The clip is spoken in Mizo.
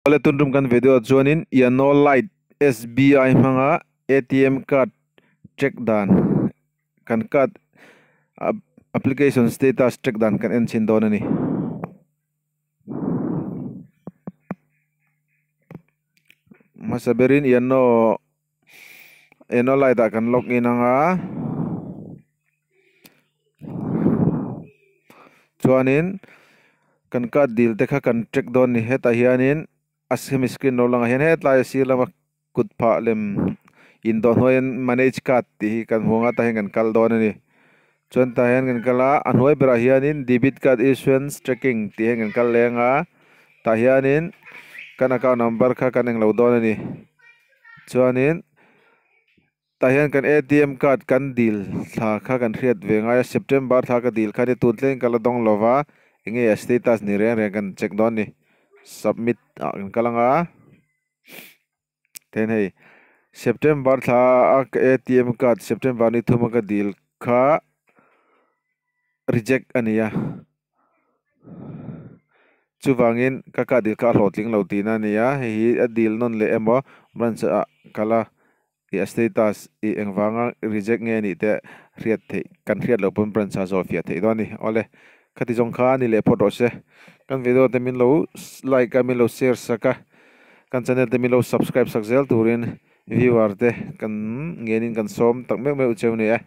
Awle tun tum kan video ah chuanin Yano Lite SBI hmanga atm card check dan kan card application status check dan kan en chhin dawn a ni. Hmasa berin Yano Yano Lite ah kan log in anga chuanin kan card dil te kha kan check dawn a ni hetah hianin a hemi screen lo langah hian hetlai a sir lama kut phah lem indawh hnuaiin manage card tih hi kan hmu ang a tah hian kan kal dawn a ni chuan tah hian kan kal a a hnuai berah hianin debit card issuance tracking tih hian kan kal leng a tah hianin kan account number kha kan englo dawn a ni chuanin. Tah hian kan atm card kan dil thla kha kan hriat ve ngai a, September thla ka dil kha ni tun thleng ka la dawng lo va, eng nge a status ni reng reng kan check dawn ni, submit ah kan kal anga then hei September thla a ka atm card September ni thuma ka dil kha reject a ni a, chuvangin ka card dil kha a hlawhtling lo tihna a ni a, hei hi a dil nawn leh emaw branch ah kal a. I a status i engvanga reject nge anih te hriat theih kan hriat loh pawn branch ah zawh fiah theih dawn a ni. Awle, khati zawng kha ni leh phawt rawh se. Kan video te min lo like a, min lo share sak a, kan channel te min lo subscribe sak zel turin viewer te kan ngenin kan sawm tak meuh meuh cheu ni e.